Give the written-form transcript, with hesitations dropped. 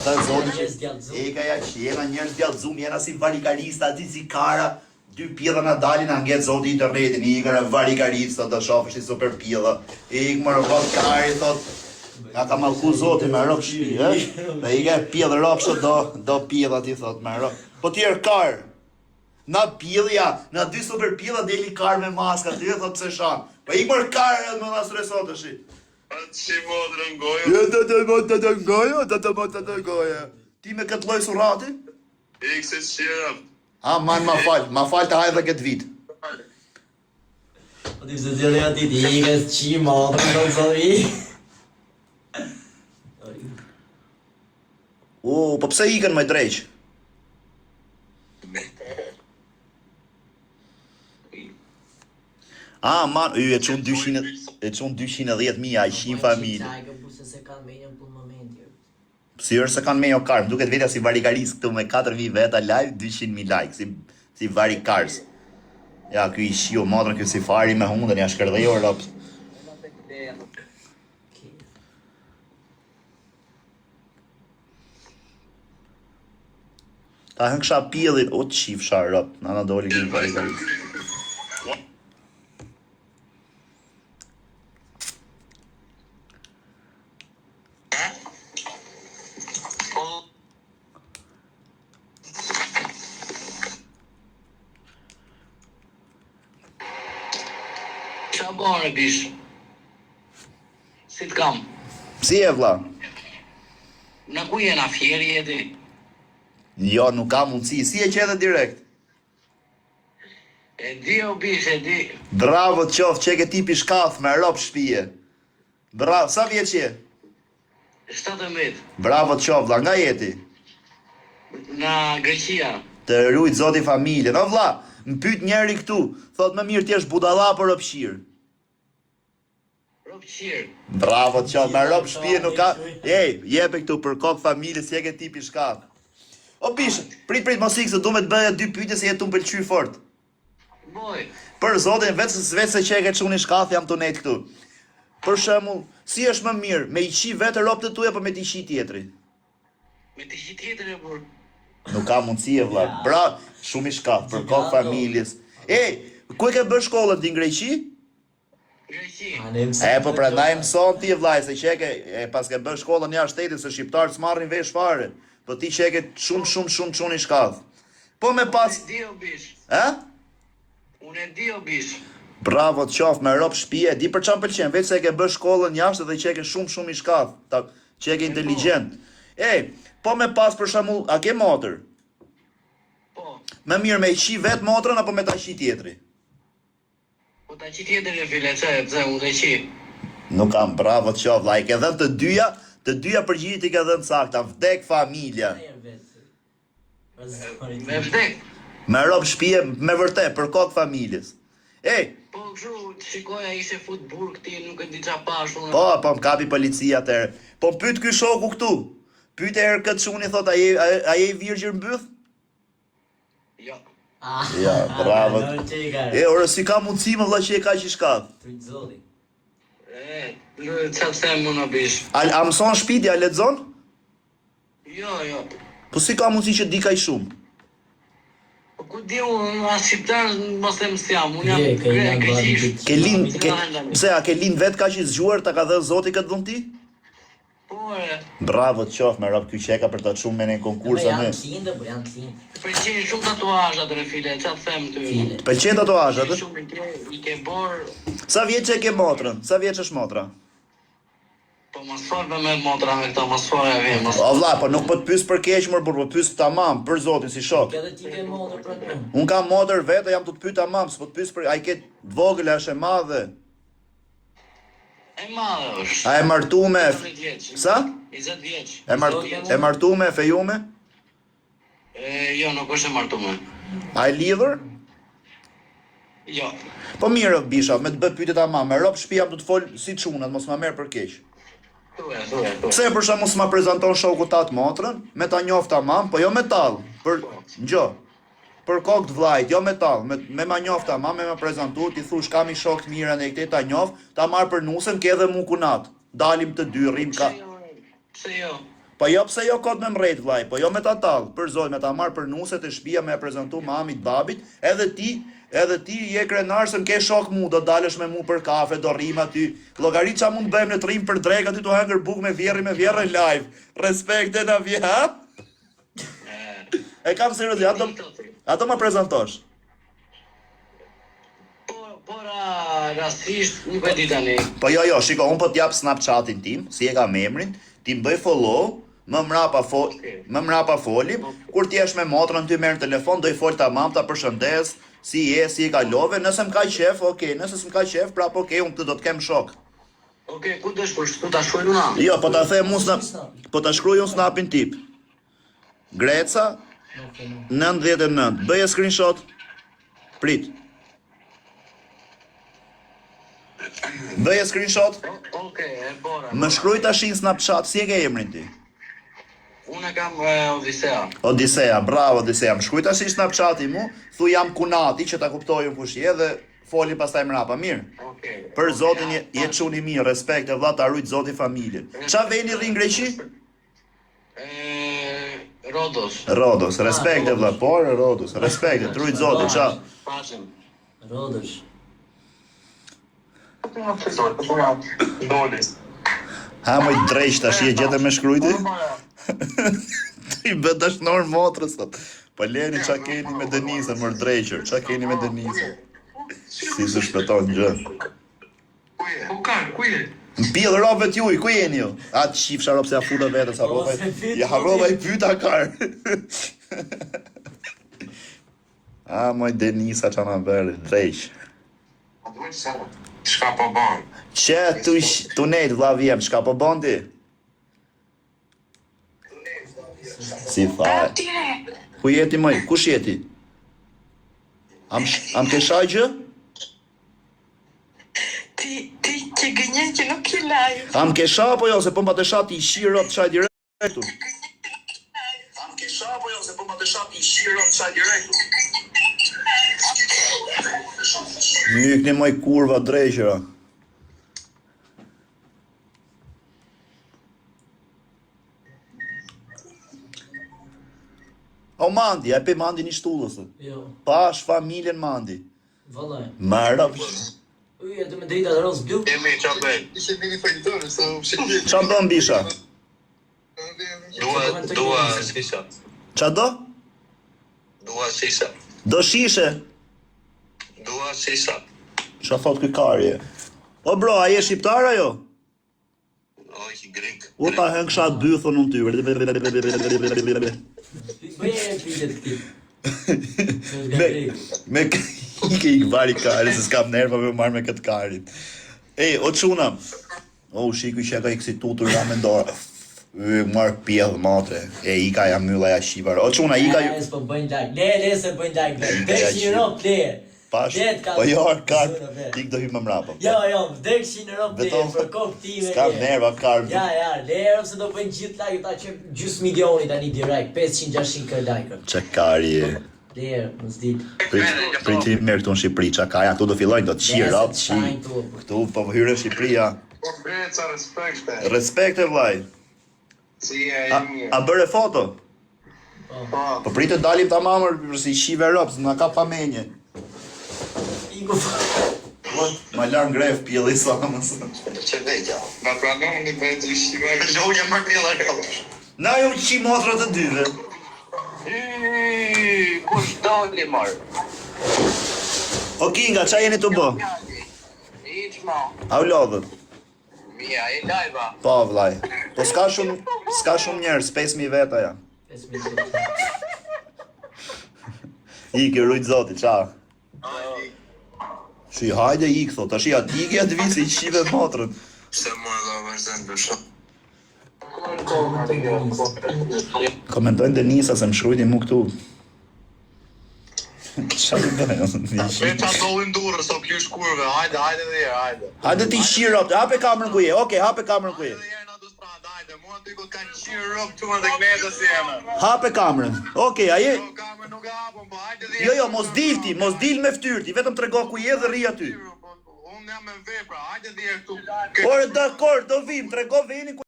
Ta zoti që Eka ja që jena njerëz djallëzum, jena si varikarista, aty si kara, dy pjella na dalin, na nget zoti internetin, i ikën varikarista, do shohësh ti super pjella. Ik më robot kari thot, na ka mallku zoti me rob shtëpi, ë? Dhe i ka pjell rob sot do do pjella ti thot me rob. Po ti er kar. Na pjellja, na dy super pjella deli kar me maska aty thot pse shan. Po ik mor kar, më na streson tash. Qi motrën gojo. Jo të të më të të gojo, të të më të të gojo. Ti me këtë lloj surrati? Ik se qira. Aman ma fal, ma fal të haj dhe këtë vit. Po ti pse zgjodhe aty ti ik e qi motrën do të zoti. U, po pse ikën më dreq? Ah, man, y, e çun 200, e çun 210 mijë, ai qin familje. Si është se kanë me jo karm, duket vetja si varikaris këtu me 4000 veta live, 200.000 like, si, si varikars. Ja, ky i shiu motrën, ky si fari me hundën, ja shkërdheu rob. Ta hëngsha pjellin, o të qifsha rob, na na doli ky varikaris. Qa bërë, bish? Si të kam? Si je vlla? Në ku je na Fieri je ti? Jo, nuk ka mundësi. Si e që edhe direkt? E di o bish, e di. Bravo të qoftë, që e ke tipi shkath me rob shpije. Bravo, sa vjeç je? 17. Bravo të qoftë, vlla, nga je ti? Nga Greqia. Të rujt zoti familjen. O vlla, më pyet njëri këtu, thot më mirë të jesh budalla apo robqir. Robqir. Bravo të qoftë, me rob shpije nuk ka. Ej, jepe këtu për kokë familjes, si e ke tipi shkath. O bish, prit prit mos ik se du me të bëja dy pyetje se je tu më pëlqy fort. Boj. Për zotin, vetë vetë se që e ke çuni shkath jam tu nejt këtu. Për shembull, si është më mirë, me i qi vetë robët e tuaja apo me t'i qi tjetri? Me t'i qi tjetri e burr. Nuk ka mundësi e vlla. Bra, shumë i shkath për kokë familjes. Ej, ku e ke bërë shkollën ti në Greqi? Greqi. E po prandaj mëson ti vllai se që e ke e pas ke bërë shkollën jashtë shtetit se shqiptarët s'marrin vesh fare. Po ti që e ke shumë shumë shumë çun i shkath. Po me pas Unë e di o bish. Ë? Unë e di o bish. Bravo të qoftë me rob shtëpie, e di për çfarë më pëlqen, veç se e ke bërë shkollën jashtë dhe që e ke shumë shumë i shkath, ta që e ke inteligjent. Ej, po me pas për shembull, a ke motër? Po. Më mirë me i qi vet motrën apo me ta qi tjetri? Po ta qi tjetri file pse pse unë të qi. Nuk kam bravo të qoftë vlla i ke dhënë të dyja të dyja përgjigjet i ke dhënë sakta vdek familja. Me vdek. Me rob shpije me vërtet për kokë familjes. Ej. Po kështu të shikoja ishe fut burg ti nuk e di ça pash unë. Po po më kapi policia atëherë. Po më pyet ky shoku këtu. Pyete herë këtë çuni thotë a je a je i virgjër në byth? Jo. Ja, bravo. E, ore, si ka mundësi më vlla që je kaq i shkath? Trit zoti. E, në ça të them unë o bish. A, a mëson shpiti, a lexon? Jo, jo. Po si ka mundësi që di kaq shumë? Po ku di unë, as shqiptar mos them s'jam, unë jam Je, ke gre, janë greqisht. Ke lind, ke, pse a ke lind vet kaq i zgjuar, ta ka dhënë Zoti këtë dhunti? Po ore. Bravo të qoftë me rob ky qeka për ta çu me në konkurs a me. Janë të lindë, po janë të lindë. Të pëlqejnë shumë tatuazhat re file, ça të them ty. Të pëlqejnë tatuazhat? Shumë i ke, i ke bor. Sa vjeç e ke motrën? Sa vjeç është motra? Po mos fol me me motra me këto, mos fol e vjen, mos. O vlla, po nuk po të pyes për keq mor burr, po pyes tamam për zotin si shok. Edhe ti ke motër pra ty. Un kam motër vetë, jam tu të pyet tamam, s'po të pyes për a i ke të vogël, a është e madhe? E madhe është. A e martume? Sa? 20 vjeç. E mart e martume, e fejume? E, jo, nuk është e martume. A e lidhur? Jo. Po mirë, Bisha, me të bë pyetje tamam, me rob shtëpi jam tu të fol si çunat, mos ma merr për keq. Thuaj, thuaj, thuaj. Pse për shembull s'ma prezanton shokut tat motrën, me ta njoft tamam, po jo me tall, për ngjo. Për kokë të vllait, jo me tall, me me ma njoft tamam, me ma prezantu, t'i thush kam i shok të mirë andej këtej ta njof, ta marr për nuse, m'ke edhe mu kunat. Dalim të dy, rrim ka. Pse jo? Pse jo? Po jo pse jo kot me mrrejt vllai, po jo me ta tall, për zot me ta marr për nuse te shpia me e prezantu mamit babit, edhe ti, edhe ti je krenar se më ke shok mu, do dalësh me mu për kafe, do rrim aty, llogarit ça mund të bëjmë ne të rrim për drekë aty tu hëngër bukë me vjerrin me vjerrën live. Respekte na vje, ha? E kam seriozisht, a do a do ma prezantosh? Po, po ra, rastisht, nuk e di tani. Po jo, jo, shiko, unë po t'jap Snapchatin tim, si e kam emrin, ti më bëj follow, më mrapa fo, më mrapa folim, kur ti jesh me motrën ty merr në telefon, do i fol tamam, ta përshëndes, si je, si e kalove, nëse më ka qef, okay, nëse s'më ka qef, prap okay, unë të do të kem shok. Okej, ku do shkruash? Ku ta shkruaj unë? Jo, po ta them unë snap, po ta shkruaj unë snapin tip. Greca 99. Bëje screenshot. Prit. Bëje screenshot. Okej, e bora. Më shkruaj tash në Snapchat, si e ke emrin ti? Unë e kam e, Odisea. Odisea, bravo Odisea. Më shkruaj tash në Snapchati mu, thu jam kunati që ta kuptoj unë kush je dhe foli pastaj mrapa. Mirë. Okej. Për zotin je, je çun i mirë, respekt e vlla ta rujt zoti familjen. Ça veni rri në Greqi? E, Rodos. Rodos, respekt e vlla, por Rodos, respekt, të rujt zoti, ça. Paqem. Rodos. Doli. Ha moj dreq tash je gjetë me shkrujti? Ti bë dashnor motrës sot. Po leni ça keni me Denisën, mor dreqër, ça keni me Denisën? Si s'u shpëton gjë. Po ka, ku je? Mpill robët juj, ku jeni ju? A të qifsha rob se ja futa vetës, harrova. O, se fit, Ja harrova i pyta kar. A moj Denisa ça na bëri, dreq. Çka po bën? Që tu, tu nejt vlla vjem, çka po bën ti? Si tha. Ku jeti moj? Kush jeti? Am am ke sha gjë? Ti, ti që gënjen që nuk je live. Am ke sha apo jo se po mba të sha ti i shi rob çaj direkt. Am ke sha apo jo se po mba të sha ti i shi rob çaj direkt. Mykni moj kurva dreqëra. O Mandi, a e pe Mandi një shtullës. Jo, Pash familjen Mandi. vëllai. Marë, Uj, atë me drita roz blu. Jemi ça bëj? Ishe mini fajtor, sa u shërbim. qa bën bisha? Dua dua shisha. Qa do? Dua shisha. Do shishe. Dua shisha. Qa thot ky karje? O bro, a je shqiptar ajo? O grek. U ta hëngsha bythën unë ty. Bëje e pyetjet këtij. Me, me ike ik vari kari, se s'kam nerva me marrë me këtë karin. Ej, o çuna. O, u shiku që e ka i kësi tutur ra me dorë. Y, marr pjellë matre. E ika ja mylla ja shqipar. O çuna, ika ju. E, s'po bëjnë like. Le, le se bëjnë like. Le, Ika ja Vdekshin rob, le. Pash. Le t'ka- Po jo, kar. Zëra, be. Ik do hyj më mbrapa. Jo, jo, vdekshin rob, le. Beton. Për kokë time. S'kam le. nerva kar. Ja, ja, le rob se do bëjnë gjithë like, ta që gjysmë milioni tani direkt, 500-600 k like. Çe kari je. Le, mos dil. Prit, prit i mirë këtu në Shqipëri, çka ka, ja, këtu do fillojnë, do të qirë, Le, se rob, të qi. shajnë këtu. Këtu po hyre Shqipëria. Po Greca, respekte. Respekte vllai. Si je A, i mirë. a bëre foto? Po. Po pritet dalim tamam për si shive rob, se na ka pamenje. Iku. Ma lan gref pjelli sa mos. Çe vetja. Na pranoni me të shqiva. Zonja më pjella Na ju qi motra të dyve. Y, kush doli mor? O Kinga, qa jeni të bë? Hiç mo. A u lodhët? Mia, e live a. Po vllai. Po s'ka shumë, s'ka shumë njerëz, 5000 veta janë. 5000. Ikë rujt zoti, qa? Si hajde ik thot, tash ja ti ikë atë vit se i qive motrën. Pse mua do vazhdon të shoh. Komentojnë Denisa se më shkruajti mu këtu. Qa të bëj? Me qa dollin durës, o klysh kurve, hajde, hajde dhe herë, hajde. Hajde ti qi rob, hape kamerën ku je. Okej, hape kamerën ku je. Hajde dhe herë në autostradë, hajde, mua ty ku të kanë qirë rob çuna tek netës jeme. Hape kamerën. Okej, a je? Jo, kamerën nuk e hapëm, po hajde dhe herë. Jo, jo, mos dil ti, mos dil me fytyrë ti, vetëm trego ku je dhe rri aty. Po, Unë jam me vepra, hajde dhe herë këtu. Ore, dakor, do vim, trego venin ku.